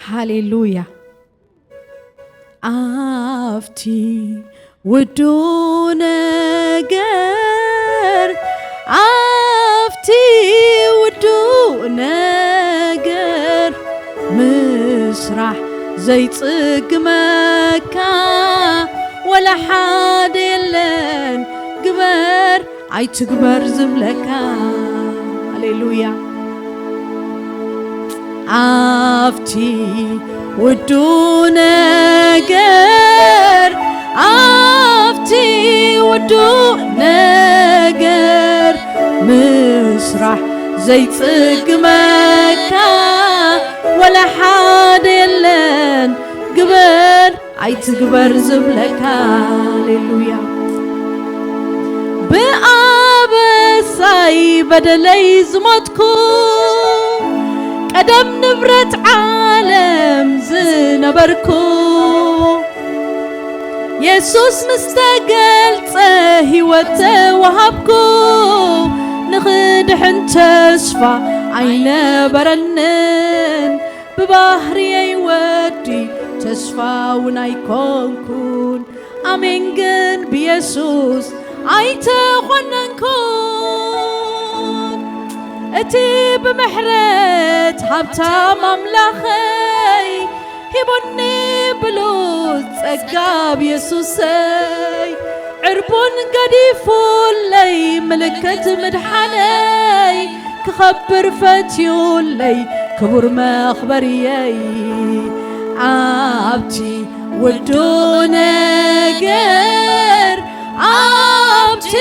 ሃሌሉያ። ኣብቲ ውዱእ ነገር፣ ኣብቲ ውዱእ ነገር ምስራሕ ዘይጽግመካ ወላ ሓደ የለን። ግበር ኣይትግበር ዝብለካ። ሃሌሉያ። ኣብቲ ውዱእ ነገር፣ ኣብቲ ውዱእ ነገር ምስራሕ ዘይጽግመካ ወላ ሓደ የለን። ግበር ኣይትግበር ዝብለካ። ሃሌሉያ። ብኣበሳይ በደለይ ዝሞትኩ፣ ቀደም ንብረት ዓለም ዝነበርኩ፣ የሱስ ምስ ተገልጸ ህይወት ተዋሃብኩ። ንኽድሕን ተስፋ ኣይነበረንን፣ ብባህርየይ ወዲ ተስፋ እውን ኣይኮንኩን። ኣሜን ግን ብየሱስ ኣይተኾነንኩን። እቲ ብምሕረት ሃብታም ኣምላኸይ ሂቡኒ ብሉጽ ጸጋ ብየሱሰይ። ዕርቡን ገዲፉለይ ምልክት ምድሓነይ ክኸብር ፈትዩለይ ክቡር መኽበርየይ። ኣብቲ ውዱእ ነገር፣ ኣብቲ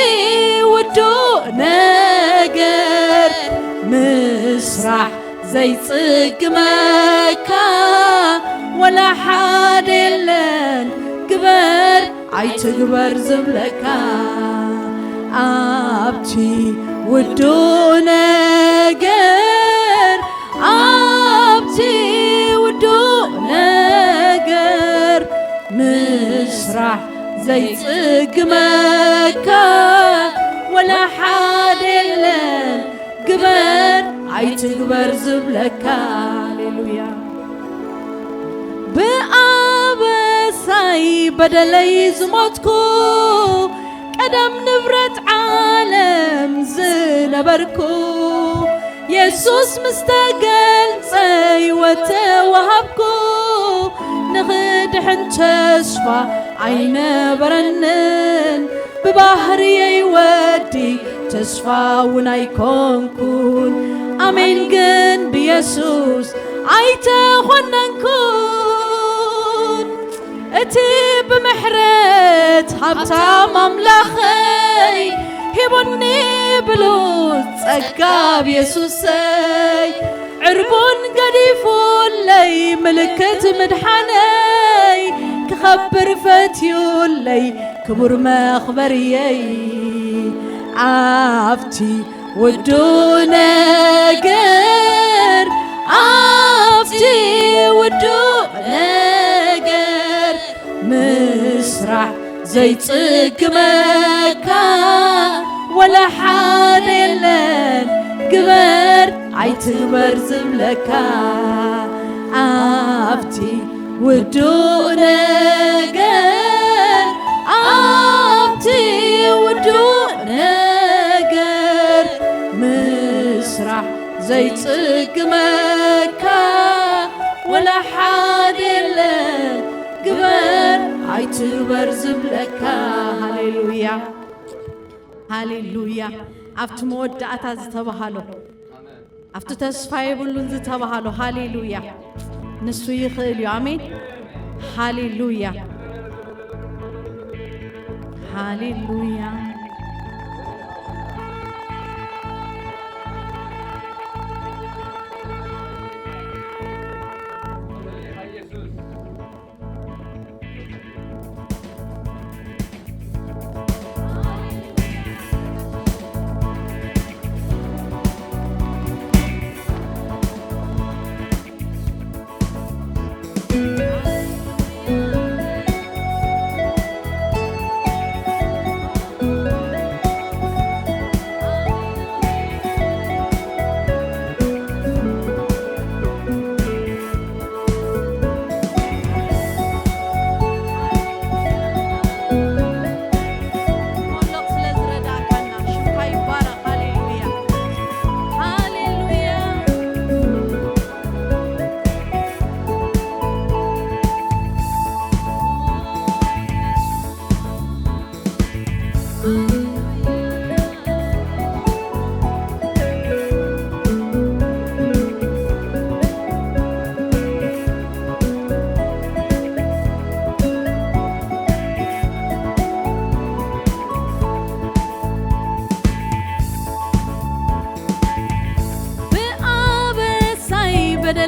ውዱእ ነገር ምስራሕ ዘይጽግመካ ወላ ሓደ የለን። ግበር ኣይትግበር ዝብለካ። ኣብቲ ውዱእ ነገር፣ ኣብቲ ውዱእ ነገር ምስራሕ ዘይጽግመካ ወላ ሓደ የለን። ግበር ኣይትግበር ዝብለካ። ሃሌሉያ። ብኣበሳይ በደለይ ዝሞትኩ፣ ቀደም ንብረት ዓለም ዝነበርኩ፣ የሱስ ምስ ተገልጸ ህይወት ተዋሃብኩ። ንኽድሕን ተስፋ ኣይነበረንን፣ ብባህርየይ ወዲ ተስፋ እውን ኣይኮንኩን። ኣሜን ግን ብየሱስ ኣይተኾነንኩን። እቲ ብምሕረት ሃብታም ኣምላኸይ ሂቡኒ ብሉጽ ጸጋ ብየሱሰይ። ዕርቡን ገዲፉለይ ምልክት ምድሓነይ ክኸብር ፈትዩለይ ክቡር መኽበርየይ። ኣብቲ ውዱእ ነገር፣ ኣብቲ ውዱእ ነገር ምስራሕ ዘይጽግመካ ወላ ሓደ የለን። ግበር ኣይትግበር ዝብለካ። ኣብቲ ውዱእ ነገር፣ ኣብቲ ውዱእ ነገር ምስራሕ ዘይጽግመካ ወላ ሓደ የለን። ግበር ኣይትግበር ዝብለካ። ሃሌሉያ፣ ሃሌሉያ። ኣብቲ መወዳእታ ዝተባሃሎ፣ ኣብቲ ተስፋ የብሉን ዝተባሃሎ፣ ሃሌሉያ፣ ንሱ ይኽእል እዩ። ኣሜን። ሃሌሉያ፣ ሃሌሉያ።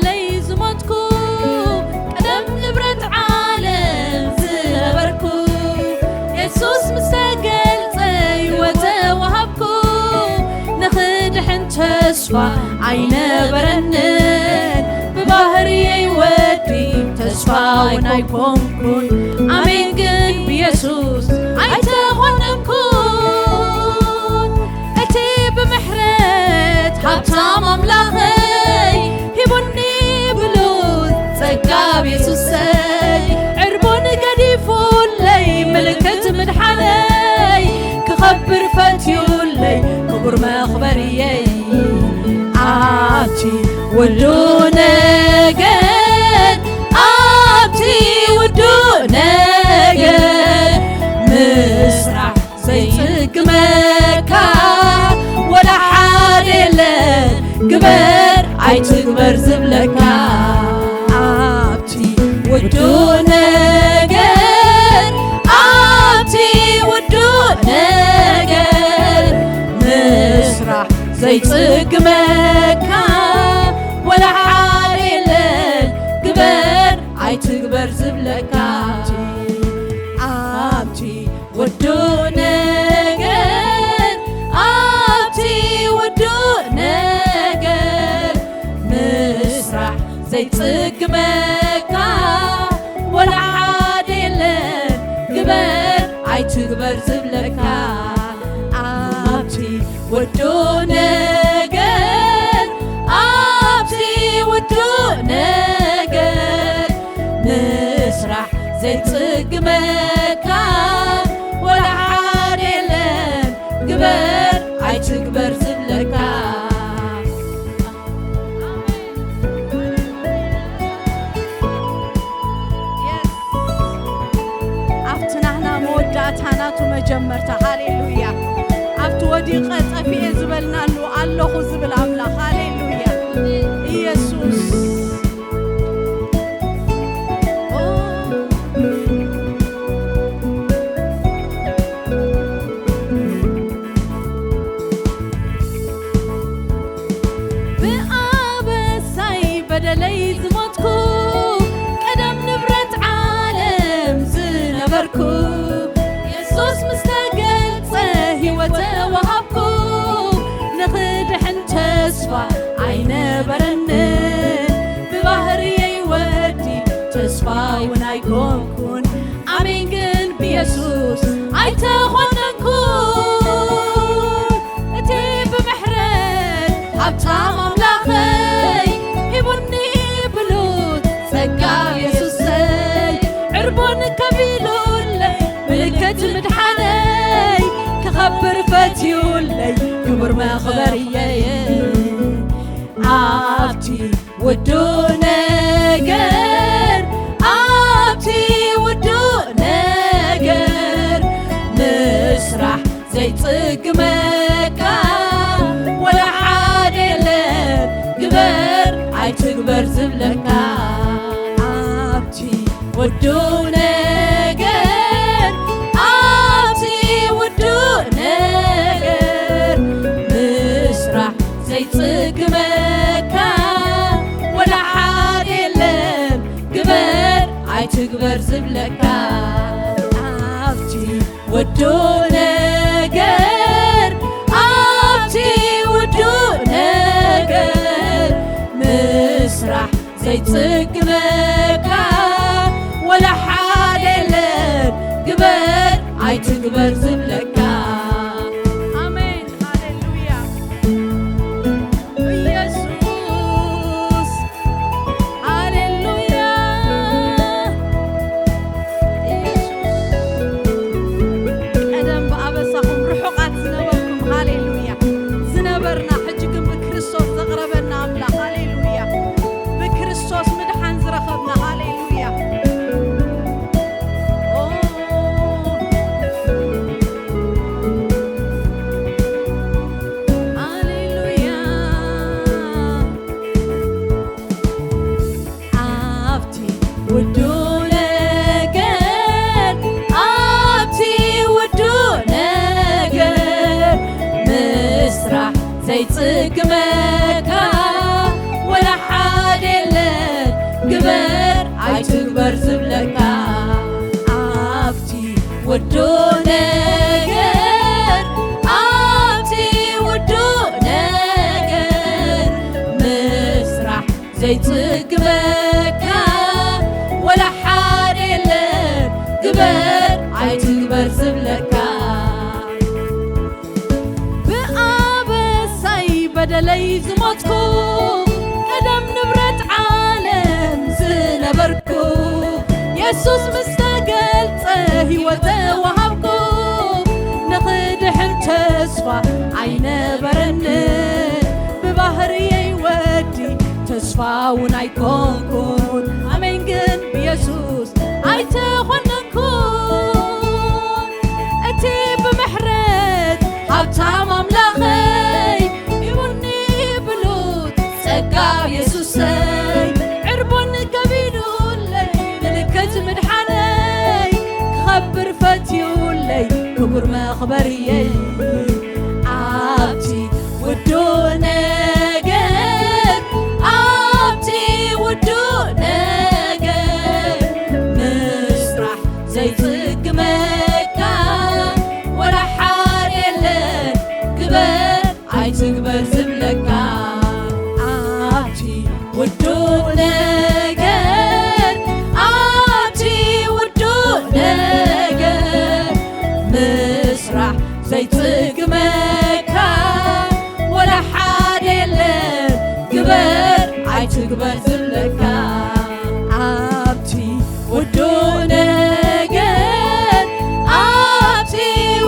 ለይ ዝሞትኩ፣ ቀደም ንብረት ዓለም ዝነበርኩ፣ የሱስ ምስ ተገልጸ ህይወት ተዋሃብኩ። ንኽድሕን ተስፋ ኣይነበረንን፣ ብባህርየይ ወዲ ተስፋ እውን ኣይኮንኩን። ኣሜን ግን ብየሱስ ኣይተኾነንኩን። እቲ ብምሕረት ሃብታም ኣምላኸይ ሂቡኒ ብሉጽ ጸጋ ብየሱሰይ፣ ዕርቡን ገዲፉለይ ምልክት ምድሓነይ፣ ክኸብር ፈትዩለይ ክቡር መኽበርየይ። ኣብቲ ውዱእ ነገር፣ ኣብቲ ውዱእ ነገር ምስራሕ ዘይጽግመካ ወላ ሓደ የለ፣ ግበር ኣይትግበር ዝብለካ። ኣብቲ ውዱእ ነገር፣ ኣብቲ ውዱእ ነገር ምስራሕ ዘይጽግመካ ወላ ሓደ የለ፣ ግበር ኣይትግበር ዝብለካ። ኣብቲ ውዱእ ነገር፣ ኣብቲ ውዱእ ነገር ምስራሕ ዘይጽግመካ ወላ ሓደ የለን፣ ግበር ኣይትግበር ዝብለካ። ኣብቲ ውዱእ ነገር፣ ኣብቲ ውዱእ ነገር ምስራሕ ዘይጽግመካ ወላ ሓደ የለን፣ ግበር ኣይትግበር ዝብለካ። ኣብቲ ናህና መወዳእታ ናቱ መጀመርታ። ሃሌሉያ። ኣብቲ ወዲቐ ጠፊኤ ዝበልናሉ ኣለኹ ዝብል ኣምላኽ። ሃሌሉያ። ኢየሱስ። ብኣበሳይ በደለይ ዝሞትኩ፣ ቀደም ንብረት ዓለም ዝነበርኩ፣ የሱስ ምስ ተገልጸ ህይወት ተዋሃብኩ። ንኽድሕን ተስፋ ኣይነበረንን፣ ብባህርየይ ወዲ ተስፋ እውን ኣይኮንኩን። ኣሜን ግን ብየሱስ ኣይተኾነንኩን። እቲ ብምሕረት ሃብታም ኣምላኸይ ሂቡኒ ብሉጽ ጸጋ የሱሰይ፣ ዕርቡን ከፊሉለይ ምልክት ምድሓነይ፣ ክኸብር ፈትዩለይ ክቡር መኽበርየይ። ኣብቲ ውዱእ ነገር፣ ኣብቲ ውዱእ ነገር ምስራሕ ዘይጽግመካ ወላ ሓደ የለን፣ ግበር ኣይትግበር ዝብለካ። ኣብቲ ውዱእ ነገር፣ ኣብቲ ውዱእ ነገር ምስራሕ ዘይጽግመካ ወላ ሓደ የለን፣ ግበር ኣይትግበር ዝብለካ። ኣብቲ ውዱእ ነገር፣ ኣብቲ ውዱእ ነገር ምስራሕ ዘይጽግመካ ወላ ሓደ የለን፣ ግበር ኣይትግበር ዝብለካ። ኣሜን። ሃሌሉያ። ኢየሱስ። ሃሌሉያ። ኢየሱስ። ቀደም ብኣበሳኹም ርሑቓት ዝነበርኩም፣ ሃሌሉያ፣ ዝነበርና፣ ሕጂ ግን ብክርስቶስ ዘቕረበና ኣምላኽ፣ ሃሌሉያ፣ ብክርስቶስ ምድሓን ዝረኸብና፣ ሃሌሉያ። ኦ፣ ሃሌሉያ። ኣብቲ ውዱእ ነገር፣ ኣብቲ ውዱእ ነገር ምስራሕ ዘይጽግመካ ወላ ሓደ የለ፣ ግበር ኣይትግበር ዝብለካ ኣብቲ ውዱእ ነገር ኣብቲ ውዱእ ነገር ምስራሕ ዘይጽግመካ ወላ ሓደ የለን ግበር ኣይትግበር ዝብለካ ብኣበሳይ በደለይ ዝሞትኩ ቀደም ንብረት ዓለም ዝነበርኩ የሱስ ምስ ተገልጸ ህይወት ተዋሃብኩ ንኽድሕን ተስፋ ኣይነበረንን ብባህርየይ ወዲ ተስፋ እውን ኣይኮንኩን ኣሜን ግን ብየሱስ ኣይተኾነንኩን እቲ ብምሕረት ሃብታም ኣምላኸይ ሂቡኒ ብሉጽ ጸጋ የሱሰይ ዕርቡን ከቢዱለይ ምልክት ምድሓነይ ክኸብር ፈትዩለይ ክቡር መኽበርየይ ኣብቲ ውዱእ ነገር ኣብቲ ውዱእ ነገር ምስራሕ ዘይጽግመካ ወላ ሓደ የለን ግበር ኣይትግበር ዝብለካ ኣብቲ ውዱእ ነገር ኣብቲ ውዱእ ነገር ምስራሕ ዘይጽግመካ ወላ ሓደ የለን ግበር ኣይትግበር ዝብለካ ኣብቲ ውዱእ ነገር ኣብቲ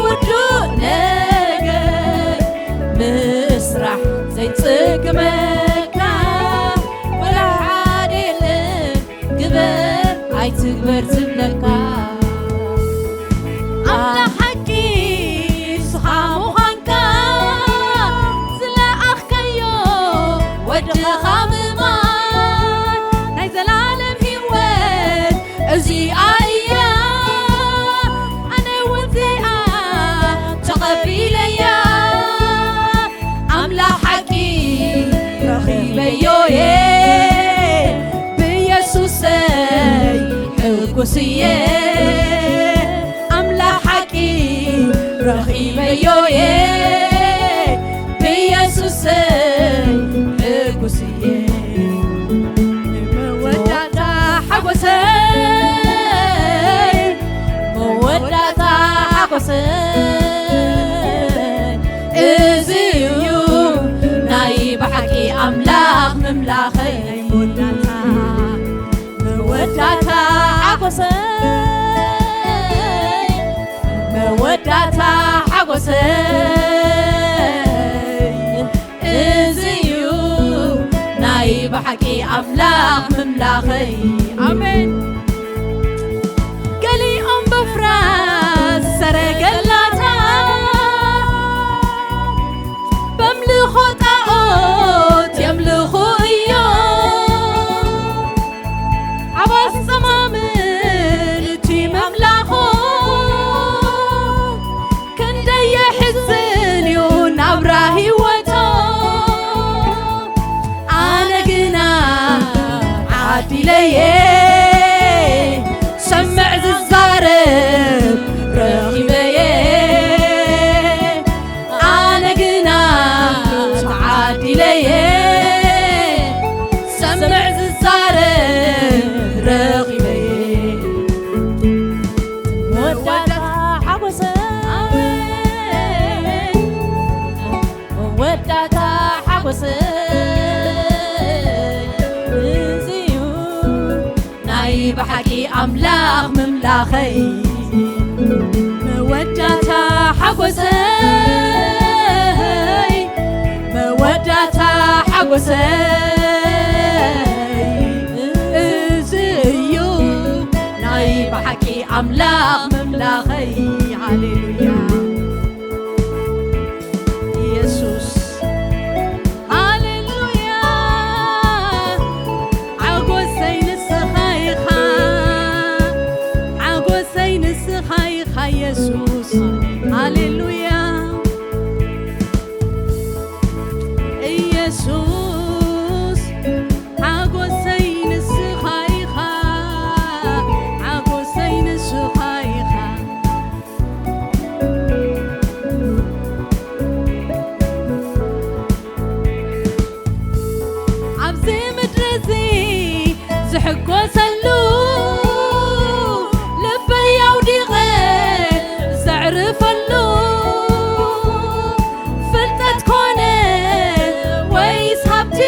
ውዱእ ነገር ምስራሕ ዘይጽግመካ ወላ ሓደ የለን ግበር ኣይትግበር ዝብለካ ኣምላኽ ሓቂ ንስኻ ምዃንካ ዝለኣኽካዮ ወድኻ ምማን ናይ ዘላለም ህይወት እዚኣ እያ ኣነ እውን እዚኣ ተቐቢለያ ኣምላኽ ሓቂ ረኺበዮ እየ ብየሱሰይ ሕጉስ እየ ኣምላኽ ሓቂ ረኺበዮ እየ ብየሱሰይ ሕጉስ እየ መወዳእታ ሓጎሰይ መወዳእታ ሓጎሰይ እዚ እዩ ናይ ብሓቂ ኣምላኽ ምምላኸይ መወዳእታ መወዳእታ ሓጎሰይ መወዳእታ ሓጎሰይ እዚ እዩ ናይ ብሓቂ ኣምላኽ ምምላኸይ ኣሜን ገሊኦም በፍራስ ሰረገላታ በምልኾ ጣዖት የምልኹ እዮም ዓባስ ጸማምን እቲ መምላኾ ክንደይ የሕዝን እዩ ናብራ ህይወቶ ኣነ ግና ዓዲለየ ሰምዕ ዝዛረብ ረኺበየ ኣነ ግና ተዓዲለየ ሰምዕ ዝዛረብ ረኺበየ መወዳእታ ሓጎሰ መወዳእታ ሓጎሰ እዚ እዩ ናይ ብሓቂ ኣምላኽ ምምላኸይ መወዳእታ ሓጎሰይ መወዳእታ ሓጎሰይ እዚ እዩ ናይ ብሓቂ ኣምላኽ ምምላኸይ ሃሌሉያ ኢየሱስ ሃሌሉያ ሓጎሰይ ንስኻ ኢኻ ሓጎሰይ ንስኻ ኢኻ ኢየሱስ ሃሌሉያ ኢየሱስ ዝሕጎሰሉ፣ ልበይ ኣውዲቐ ዘዕርፈሉ፣ ፍልጠት ኮነ ወይስ ሃብቲ፣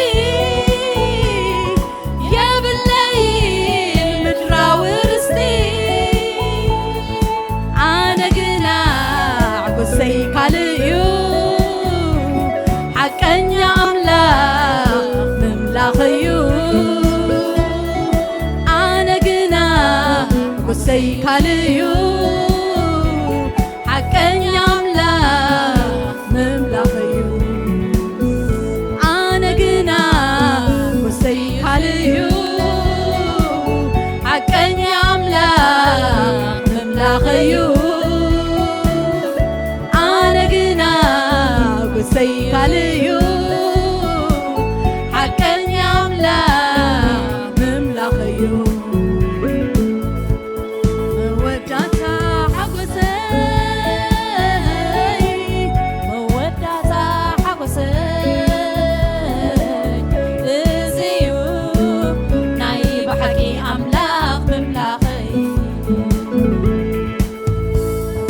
የብለይን ምድራዊ ርስቲ። ኣነ ግና ሓጎሰይ ካልእ እዩ፣ ሓቀኛ ኣምላኽ ምምላኽ እዩ። ኣነ ግና ሓጎሰይ ካልእ እዩ፣ ሓቀኛ ኣምላኽ ምምላኽ እዩ። ኣነ ግና ሓጎሰይ ካልእ እዩ፣ ሓቀኛ ኣምላኽ ምምላኽ እዩ። ኣነ ግና ሓጎሰይ ካልእ እዩ፣ ሓቀኛ ኣምላኽ ምምላኽ እዩ። መወዳእታ ሓጎሰይ፣ መወዳእታ ሓጎሰይ፣ እዚ እዩ ናይ ብሓቂ ኣምላኽ ምምላኸይ።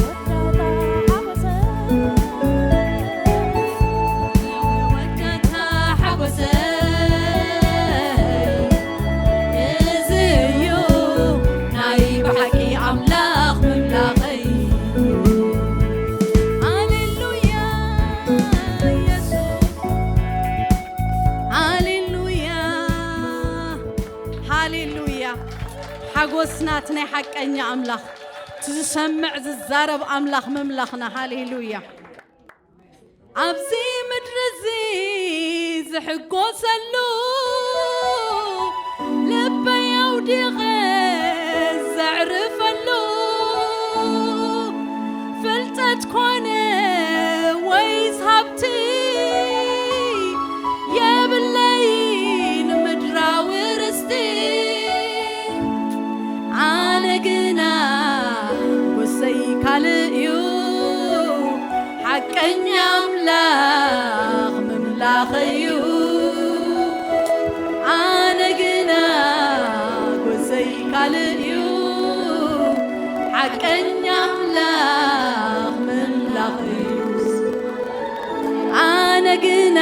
መወዳእታ ሓጎሰይ፣ መወዳእታ ሓጎሰይ፣ እዚ እዩ ናይ ብሓቂ ኣምላኽ ምምላኸይ። ሃሌሉያ የሱስ፣ ሃሌሉያ፣ ሃሌሉያ። ሓጎስና እቲ ናይ ሓቀኛ ኣምላኽ፣ እቲ ዝሰምዕ ዝዛረብ ኣምላኽ ምምላኽና። ሃሌሉያ። ኣብዚ ምድሪ እዚ ዝሕጎሰሉ፣ ልበይ ኣውዲቐ ዘዕርፈሉ፣ ፍልጠት ኮነ ወይስ ሃብቲ፣ የብለይን ምድራዊ ርስቲ። ኣነ ግና ሓጎሰይ ካልእ እዩ፣ ሓቀኛ ኣምላኽ ምምላኸይ እዩ። ኣነ ግና ሓጎሰይ ካልእ እዩ፣ ሓቀኛ ኣምላኽ ምምላኸይ እዩ። ኣነ ግና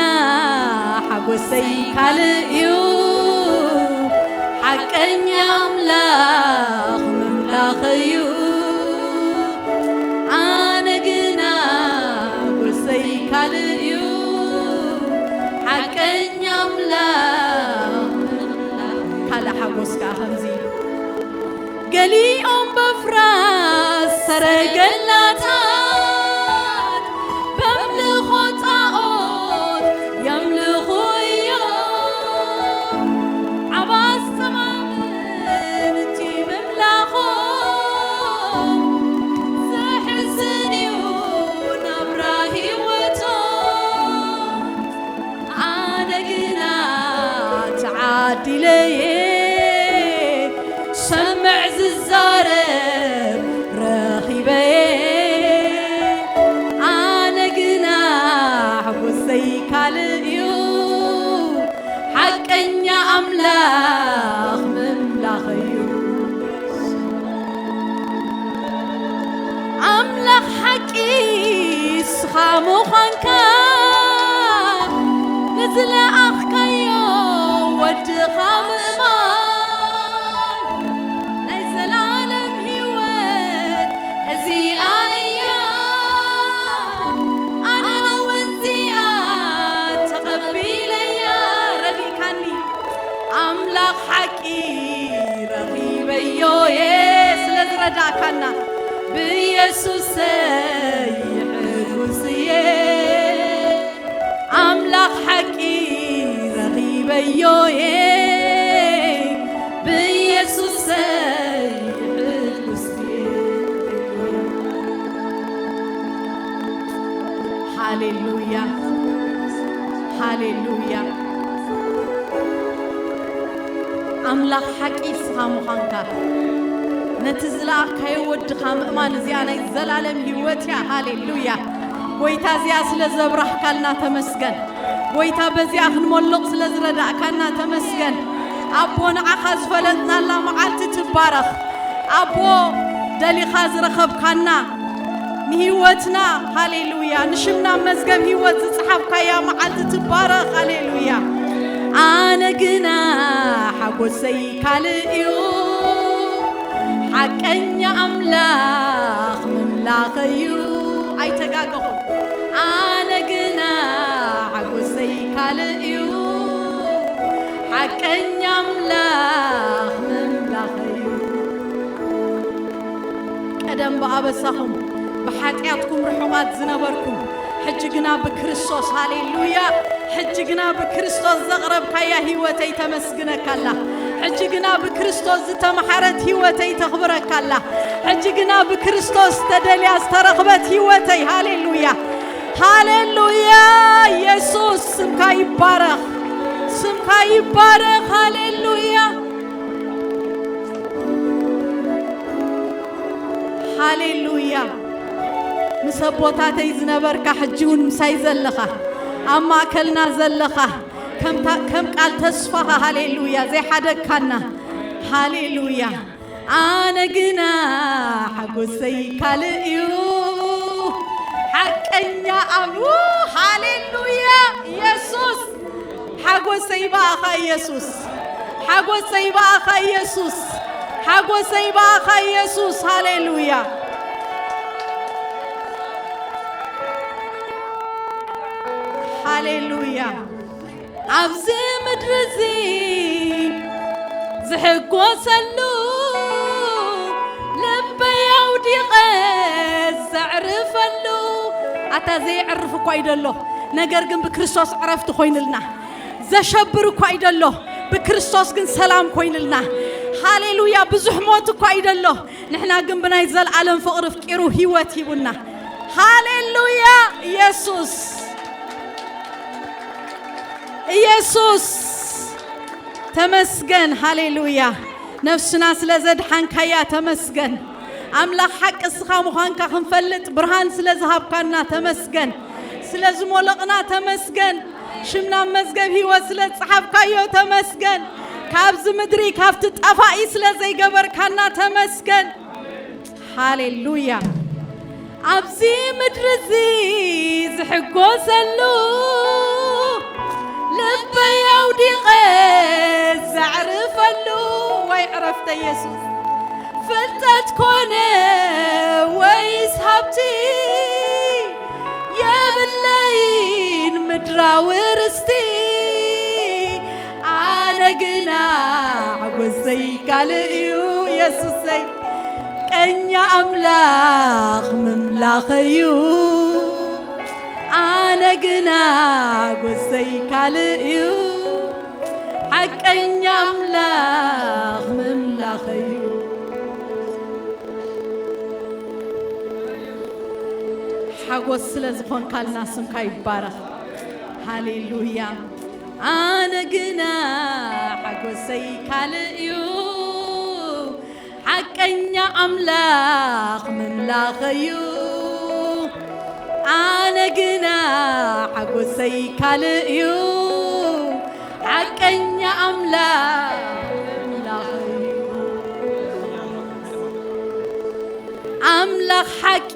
ሓጎሰይ ካልእ እዩ፣ ሓቀኛ ኣምላኽ ምምላኸይ እዩ። ኣነ ግና ሓጎሰይ ካልእ እዩ፣ ሓቀኛ ኣምላኽ ምምላኸይ። ካልእ ሓጎስ ከኣ ከምዚ እዩ። ገሊኦም በፍራስ ሰረገላታት፣ በምልኾ ጣኦት የምልኹ እዮም። ዓባስ ጸማምን እቲ ምምላኾም፣ ዘሕዝን እዩ ናብራ ህይወቶም። ኣነ ግና ተዓዲለየ፣ ሰምዕ ዝዛረብ ረኺበየ። ኣነ ግና ሓጎሰይ ካልእ እዩ፣ ሓቀኛ ኣምላኽ ምምላኸይ እዩ። ኣምላኽ ሓቂ ንስኻ ምዃንካ፣ ንዝለኣኽካዮ ወድኻ ምእማን፣ ናይ ዘላለም ህይወት እዚኣ እያ። ኣነ እውን እዚኣ ተቐቢለያ። ረዲእካኒ ኣምላኽ ሓቂ፣ ረኺበዮ እየ ስለ ዝረዳእካና፣ ብኢየሱሰይ ሕጉስ እየ። ኣምላኽ ሓቂ፣ ረኺበዮ እየ፣ ብኢየሱሰይ ሕጉስ እየ። ሃሌሉያ፣ ሃሌሉያ። ኣምላኽ ሓቂ ንስኻ ምዃንካ፣ ነቲ ዝለኣኽካዮ ወድኻ ምእማን፣ እዚኣ ናይ ዘላለም ህይወት እያ። ሃሌሉያ። ጎይታ፣ እዚኣ ስለ ዘብራህካልና ተመስገን። ጎይታ፣ በዚኣ ክንመልቕ ስለ ዝረዳእካና ተመስገን። ኣቦ፣ ንዓኻ ዝፈለጥናላ መዓልቲ ትባረኽ። ኣቦ፣ ደሊኻ ዝረኸብካና፣ ንህይወትና፣ ሃሌሉያ፣ ንሽምና መዝገብ ህይወት ዝጸሓፍካያ መዓልቲ ትባረኽ። ሃሌሉያ። ኣነ ግና ሓጎሰይ ካልእ እዩ፣ ሓቀኛ ኣምላኽ ምምላኸይ እዩ። ኣይተጋገኹም። ኣነ ግና ሓጎሰይ ካልእ እዩ፣ ሓቀኛ ኣምላኽ ምምላኸይ እዩ። ቀደም ብኣበሳኹም ብሓጢኣትኩም ርሑቓት ዝነበርኩም፣ ሕጂ ግና ብክርስቶስ፣ ሃሌሉያ፣ ሕጂ ግና ብክርስቶስ ዘቕረብካያ ህይወተይ ተመስግነካ ኣላ። ሕጂ ግና ብክርስቶስ ዝተመሓረት ህይወተይ ተኽብረካ ኣላ። ሕጂ ግና ብክርስቶስ ተደልያ ዝተረኽበት ህይወተይ፣ ሃሌሉያ፣ ሃሌሉያ። የሱስ፣ ስምካ ይባረኽ፣ ስምካ ይባረኽ። ሃሌሉያ፣ ሃሌሉያ። ምስ ኣቦታተይ ዝነበርካ፣ ሕጂ እውን ምሳይ ዘለኻ፣ ኣብ ማእከልና ዘለኻ፣ ከምታ-፣ ከም ቃል ተስፋኻ፣ ሃሌሉያ፣ ዘይሓደግካና፣ ሃሌሉያ። ኣነ ግና ሓጎሰይ ካልእ እዩ፣ ሓቀኛ ኣም-፣ ሃሌሉያ፣ የሱስ። ሓጎሰይ ብኣኻ የሱስ፣ ሓጎሰይ ብኣኻ የሱስ፣ ሓጎሰይ ብኣኻ የሱስ። ሃሌሉያ፣ ሃሌሉያ። ኣብዚ ምድሪ እዚ ዝሕጎሰሉ፣ ልበይ ኣውዲቐ ዘዕርፈሉ። ኣታ ዘየዕርፍ እኳ እዩ ደሎ፣ ነገር ግን ብክርስቶስ ዕረፍቲ ኮይንልና። ዘሸብር እኳ እዩ ደሎ፣ ብክርስቶስ ግን ሰላም ኮይንልና። ሃሌሉያ። ብዙሕ ሞት እኳ እዩ ደሎ፣ ንሕና ግን ብናይ ዘልኣለም ፍቕሪ ኣፍቂሩ ህይወት ሂቡና። ሃሌሉያ። ኢየሱስ፣ ኢየሱስ ተመስገን። ሃሌሉያ። ነፍስና ስለ ዘድሓንካያ ተመስገን። ኣምላኽ ሓቂ እስኻ ምዃንካ ክንፈልጥ ብርሃን ስለ ዝሃብካና ተመስገን። ስለ ዝሞለቕና ተመስገን። ሽምና ኣብ መዝገብ ህይወት ስለ ዝጸሓፍካዮ ተመስገን። ካብዚ ምድሪ ካብቲ ጠፋኢ ስለ ዘይገበርካና ተመስገን። ሃሌሉያ። ኣብዚ ምድሪ እዚ ዝሕጎሰሉ፣ ልበይ ኣውዲቐ ዘዕርፈሉ፣ ወይ ዕረፍተ ኢየሱስ። ፍልጠት ኮነ ወይስ ሃብቲ፣ የብለይን ምድራዊ ርስቲ። ኣነ ግና ሓጎሰይ ካልእ እዩ፣ ኢየሱሰይ። ቀኛ ኣምላኽ ምምላኸዩ። ኣነ ግና ሓጎሰይ ካልእ እዩ፣ ሓቀኛ ኣምላኽ ምምላኸዩ። ሓጎስ ስለ ዝኾንካልና ስምካ ይባረኽ። ሃሌሉያ። ኣነ ግና ሓጎሰይ ካልእ እዩ፣ ሓቀኛ ኣምላኽ ምምላኸዩ። ኣነ ግና ሓጎሰይ ካልእ እዩ፣ ሓቀኛ ኣምላኽ ምምላኸዩ። ኣምላኽ ሓቂ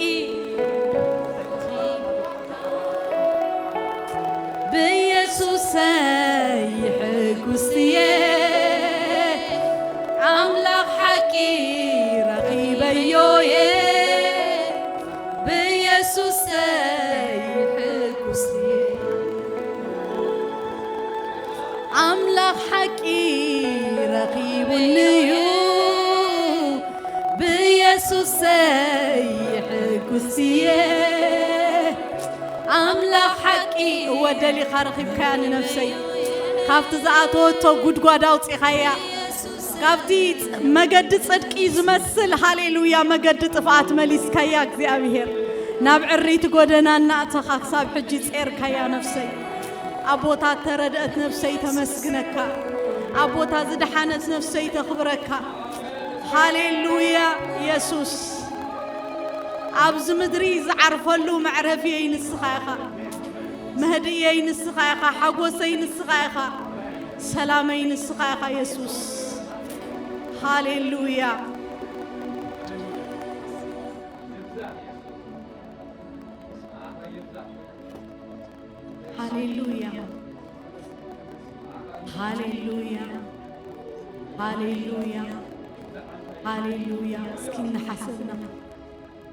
ብኢየሱሰይ ሕጉስቲ እየ፣ ኣምላኽ ሓቂ ረኺበዮ እየ፣ ብኢየሱሰይ ሕጉስቲ እየ። ኣምላኽ ሓቂ ረኺቡኒ እዩ፣ ብኢየሱሰይ ሕጉስቲ እየ። ኣምላኽ ሓቂ፣ እወ፣ ደሊኻ ረኺብካያ ንነፍሰይ። ካብቲ ዝኣተወቶ ጉድጓድ ኣውጺኻያ። ካብቲ መገዲ ጽድቂ ዝመስል፣ ሃሌሉያ፣ መገዲ ጥፍኣት መሊስካያ እግዚኣብሔር። ናብ ዕሪቲ ጎደና እናእተኻ ክሳብ ሕጂ ጼርካያ ነፍሰይ። ኣቦታት ተረድአት ነፍሰይ ተመስግነካ። ኣቦታ ዝደሓነት ነፍሰይ ተኽብረካ። ሃሌሉያ ኢየሱስ። ኣብዚ ምድሪ ዝዓርፈሉ መዕረፍየይ ንስኻ ኢኻ። መህድእየይ ንስኻ ኢኻ። ሓጎሰይ ንስኻ ኢኻ። ሰላመይ ንስኻ ኢኻ የሱስ። ሃሌሉያ። ሃሌሉያ። ሃሌሉያ። ሃሌሉያ። ሃሌሉያ። እስኪ እናሓሰብና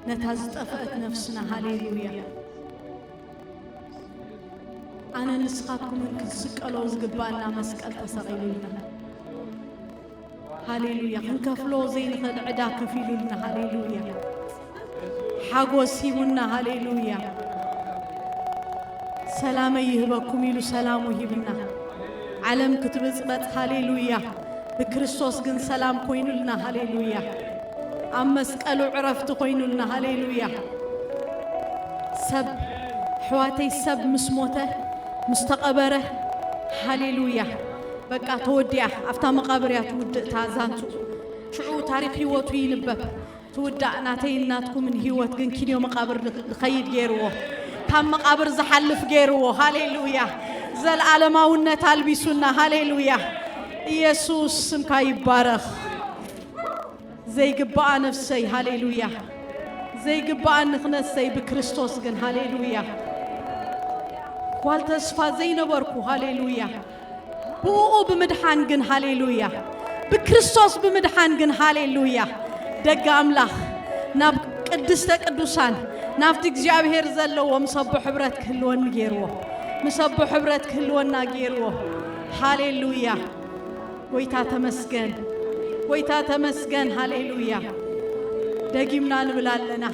ነታ ዝጠፍአት ነፍስና። ሃሌሉያ። ኣነ ንስኻትኩምን ክንስቀሎ ዝግባኣና መስቀል ተሰቒሉልና። ሃሌሉያ። ክንከፍሎ ዘይንኽእል ዕዳ ከፊሉልና። ሃሌሉያ። ሓጎስ ሂቡና። ሃሌሉያ። ሰላመይ ይህበኩም ኢሉ ሰላሙ ሂብና። ዓለም ክትብጽበጽ። ሃሌሉያ። ብክርስቶስ ግን ሰላም ኮይኑልና። ሃሌሉያ። ኣብ መስቀሉ ዕረፍቲ ኮይኑልና። ሃሌሉያ። ሰብ፣ ኣሕዋተይ፣ ሰብ ምስ ሞተ፣ ምስ ተቐበረ፣ ሃሌሉያ፣ በቃ ተወዲኣ። ኣብታ መቓብር እያ ትውድእ እታ ዛንቱ። ሽዑ ታሪኽ ህይወቱ ይንበብ። ትውዳእ። ናተይን ናትኩምን ህይወት ግን ኪንዮ መቓብር ዝኸይድ ገይርዎ። ካብ መቓብር ዝሓልፍ ገይርዎ። ሃሌሉያ። ዘለዓለማውነት ኣልቢሱና። ሃሌሉያ። ኢየሱስ ስምካ ይባረኽ። ዘይግባኣ ነፍሰይ። ሃሌሉያ። ዘይግባኣኒ ክነሰይ ብክርስቶስ ግን። ሃሌሉያ። ጓል ተስፋ ዘይነበርኩ። ሃሌሉያ። ብእኡ ብምድሓን ግን። ሃሌሉያ። ብክርስቶስ ብምድሓን ግን። ሃሌሉያ። ደገ ኣምላኽ ናብ ቅድስተ ቅዱሳን፣ ናብቲ እግዚኣብሔር ዘለዎ ምስ ኣቦ ሕብረት ክህልወኒ ገይርዎ። ምስ ኣቦ ሕብረት ክህልወና ገይርዎ። ሃሌሉያ። ጎይታ ተመስገን። ጎይታ ተመስገን። ሃሌሉያ። ደጊምና ንብል ኣለና።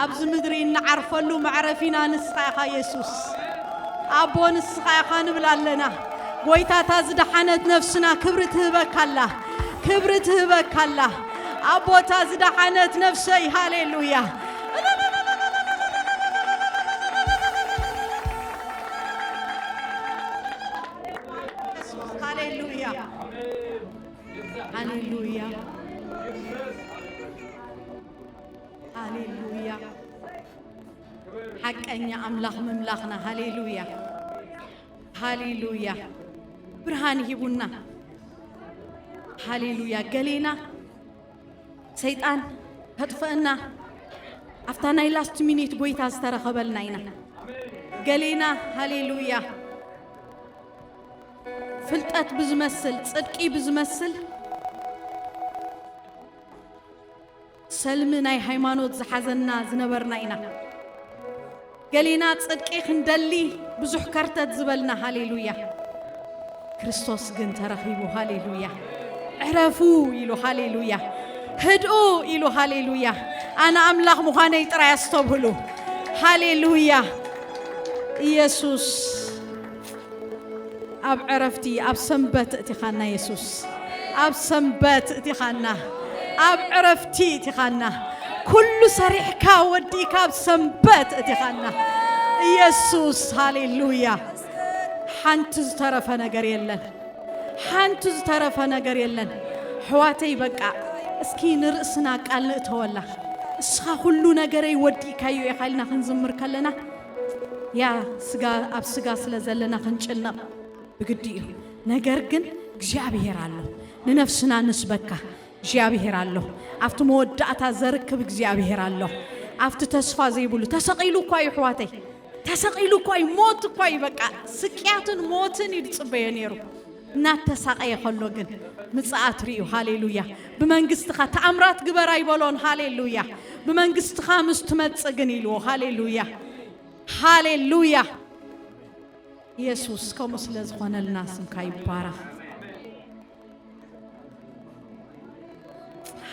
ኣብዚ ምድሪ እንዓርፈሉ መዕረፊና ንስኻ ኢኻ የሱስ። ኣቦ ንስኻ ኢኻ ንብል ኣለና። ጎይታ እታ ዝደሓነት ነፍስና ክብሪ ትህበካ ኣላ። ክብሪ ትህበካ ኣላ። ኣቦ እታ ዝደሓነት ነፍሰይ። ሃሌሉያ። ሃሌሉያ። ሃሌሉያ። ሃሌሉያ። ሓቀኛ ኣምላኽ ምምላኽና። ሃሌሉያ። ሃሌሉያ። ብርሃን ሂቡና። ሃሌሉያ። ገሌና ሰይጣን ከጥፍአና ኣብታ ናይ ላስት ሚኒት ጎይታ ዝተረኸበልና ኢና። ገሌና፣ ሃሌሉያ፣ ፍልጠት ብዝመስል፣ ጽድቂ ብዝመስል፣ ሰልሚ ናይ ሃይማኖት ዝሓዘና ዝነበርና ኢና። ገሊና ጽድቂ ክንደሊ ብዙሕ ከርተት ዝበልና። ሃሌሉያ። ክርስቶስ ግን ተረኺቡ። ሃሌሉያ። ዕረፉ ኢሉ። ሃሌሉያ። ህድኡ ኢሉ። ሃሌሉያ። ኣነ ኣምላኽ ምዃነይ ጥራይ ኣስተብህሉ። ሃሌሉያ። ኢየሱስ ኣብ ዕረፍቲ፣ ኣብ ሰንበት እቲኻና የሱስ። ኣብ ሰንበት እቲኻና። ኣብ ዕረፍቲ እቲኻና። ኩሉ ሰሪሕካ ወዲእካ ኣብ ሰንበት እቲኻና። ኢየሱስ፣ ሃሌሉያ። ሓንቲ ዝተረፈ ነገር የለን። ሓንቲ ዝተረፈ ነገር የለን። ኣሕዋተይ፣ በቃ እስኪ ንርእስና ቃል ንእተወላ። እስኻ ኩሉ ነገረይ ወዲእካዮ ኢኻ ኢልና ክንዝምር ከለና፣ ያ ስጋ፣ ኣብ ስጋ ስለ ዘለና ክንጭነቕ ብግዲ እዩ። ነገር ግን እግዚኣብሔር ኣሎ። ንነፍስና ንስበካ። እግዚኣብሔር ኣሎ። ኣብቲ መወዳእታ ዘርክብ እግዚኣብሔር ኣሎ። ኣብቲ ተስፋ ዘይብሉ ተሰቒሉ እኳ እዩ፣ ኣሕዋተይ። ተሰቒሉ እኳ እዩ። ሞት እኳ እዩ። በቃ ስቅያትን ሞትን እዩ ዝጽበዮ ነይሩ። እናተሳቐየ ከሎ ግን ምጽኣት ርእዩ። ሃሌሉያ። ብመንግስትኻ ተኣምራት ግበር ኣይበሎን። ሃሌሉያ። ብመንግስትኻ ምስ ትመጽእ ግን ኢልዎ። ሃሌሉያ። ሃሌሉያ። ኢየሱስ፣ ከምኡ ስለ ዝኾነልና ስምካ ይባረኽ።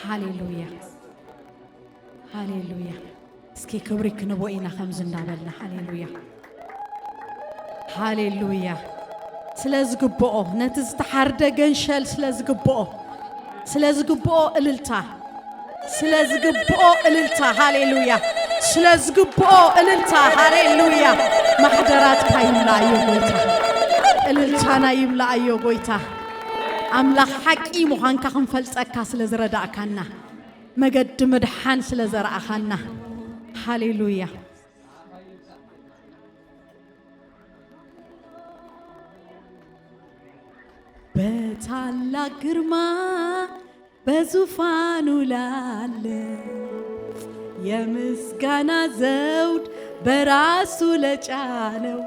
ሃሌሉያ። ሃሌሉያ። እስኪ ክብሪ ክንቦ ኢና ከምዚ እንዳበልና። ሃሌሉያ። ሃሌሉያ። ስለ ዝግብኦ፣ ነቲ ዝተሓርደ ገንሸል ስለ ዝግብኦ፣ ስለ ዝግብኦ እልልታ፣ ስለ ዝግብኦ እልልታ። ሃሌሉያ። ስለ ዝግብኦ እልልታ። ሃሌሉያ። ማሕደራትካ ይምልኣዮ ጎይታ። እልልታና ይምልኣዮ ጎይታ። ኣምላኽ ሓቂ ምዃንካ ክንፈልጠካ ስለ ዝረዳእካና፣ መገዲ ምድሓን ስለ ዘርኣኻና። ሃሌሉያ። በታላቅ ግርማ በዙፋኑ ላለ የምስጋና ዘውድ በራሱ ለጫነው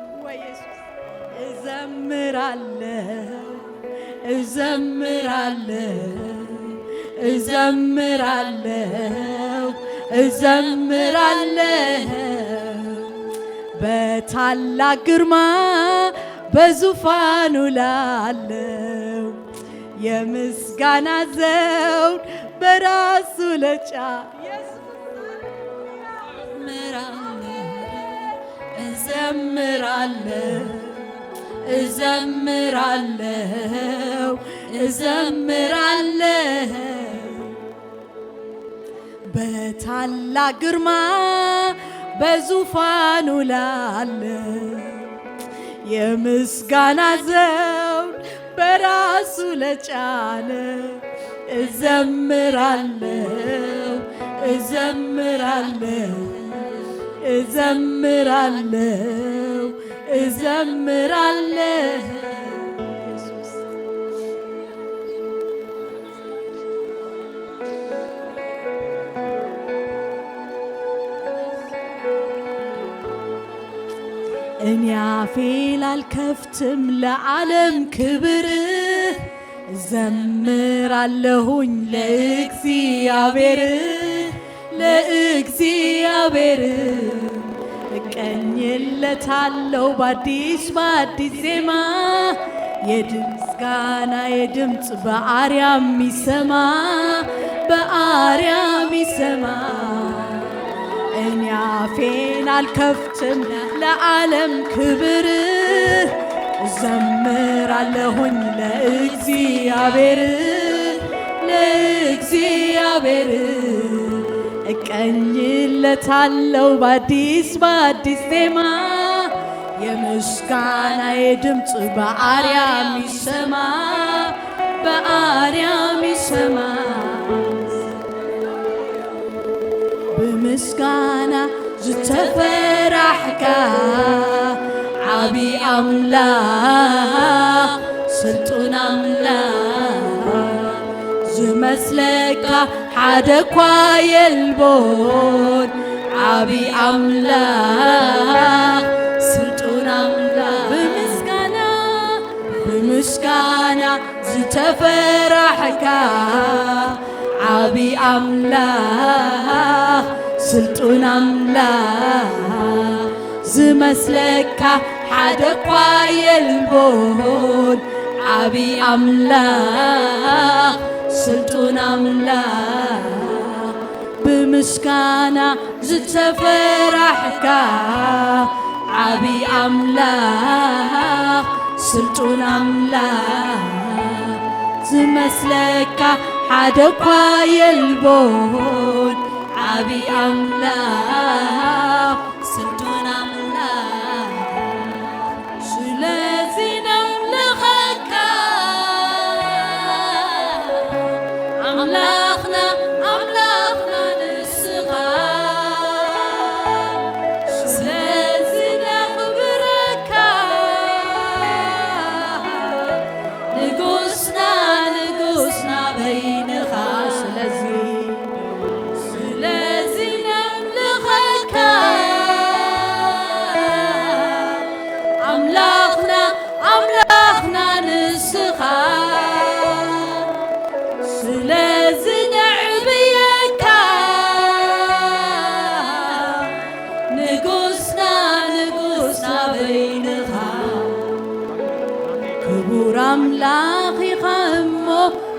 እዘምራለሁ፣ እዘምራለሁ፣ እዘምራለሁ፣ እዘምራለሁ። በታላቅ ግርማ በዙፋኑ ላለው የምስጋና ዘውድ በራሱ ለጫ እዘምራለሁ፣ እዘምራለሁ፣ እዘምራለሁ። በታላቅ ግርማ በዙፋኑ ላለ የምስጋና ዘውድ በራሱ ለጫነ እዘምራለሁ፣ እዘምራለሁ፣ እዘምራለሁ፣ እዘምራለሁ። እኔ አፌን አልከፍትም ለዓለም ክብር፣ እዘምራለሁኝ ለእግዚአብሔር፣ ለእግዚአብሔር። እቀኝለታለሁ በአዲስ በአዲስ ዜማ፣ የምስጋና የድምፅ በአርያም የሚሰማ፣ በአርያም የሚሰማ። እኔ አፌን አልከፍትም ለዓለም ክብር፣ እዘምራለሁኝ ለእግዚአብሔር፣ ለእግዚአብሔር። እቀኝለታለሁ በአዲስ በአዲስ ዜማ፣ የምስጋናዬ ድምፅ በአርያም ይሰማ፣ በአርያም ይሰማ። ብምስጋና ዝተፈራሕካ ዓቢ ኣምላኽ፣ ስልጡን ኣምላኽ፣ ዝመስለካ ሓደ እኳ የልቦን። ዓቢ ኣምላኽ፣ ስልጡን ኣምላኽ፣ ብምስጋና፣ ብምስጋና ዝተፈራሕካ ዓቢ ኣምላኽ፣ ስልጡን ኣምላኽ፣ ዝመስለካ ሓደ እኳ የልቦን። ዓቢ ኣምላኽ፣ ስልጡን ኣምላኽ፣ ብምስጋና ዝተፈራሕካ ዓቢ ኣምላኽ፣ ስልጡን ኣምላኽ፣ ዝመስለካ ሓደ እኳ የልቦን። ዓቢ ኣምላኽ፣ ስልጡን ኣምላኽ፣ ስለዚ ነምልኸካ ኣምላኽና፣ ኣምላኽና ንስኻ። ስለዚ ነኽብረካ ንጉስና፣ ንጉስና በይንኻ። ስለዚ ስለዚ ነምልኸካ ኣምላኽና፣ ኣምላኽና ንስኻ። ስለዚ ነዕብየካ ንጉስና፣ ንጉስና በይንኻ። ክቡር ኣምላኽ ኢኻ እሞ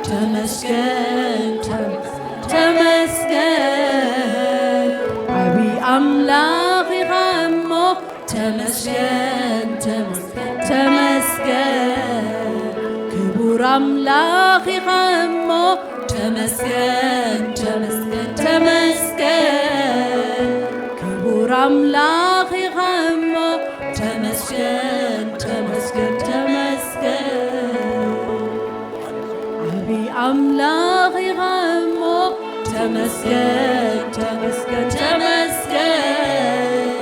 ተመስገን፣ ተመስገን፣ ተመስገን። ዓቢ ኣምላኽ ኢኻ እሞ ተመስገን፣ ተመስገን፣ ተመስገን። ክቡር ኣምላኽ ኢኻ እሞ ተመስገን፣ ተመስገን፣ ተመስገን። ክቡር ኣምላኽ ኢኻ እሞ ተመስገን፣ ተመስገን፣ ተመስገን። ዓቢ ኣምላኽ ኢኻ እሞ ተመስገን፣ ተመስገን፣ ተመስገን።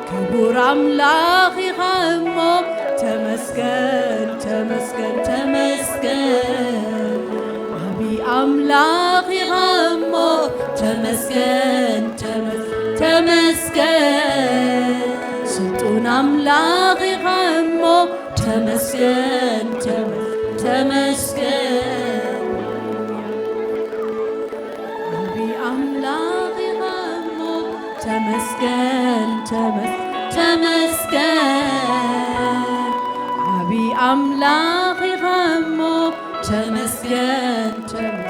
ክቡር ኣምላኽ ኢኻ እሞ ተመስገን፣ ተመስገን፣ ተመስገን። ኣምላኽ ኢኻ እሞ ተመስገን፣ ተመ-፣ ተመስገን። ስልጡን ኣምላኽ ኢኻ እሞ ተመስገን፣ ተመ-፣ ተመስገን። ዓቢ ኣምላኽ ኢኻ እሞ ተመስገን፣ ተመ-፣ ተመስገን። ዓቢ ኣምላኽ ኢኻ እሞ ተመስገን፣ ተመ-፣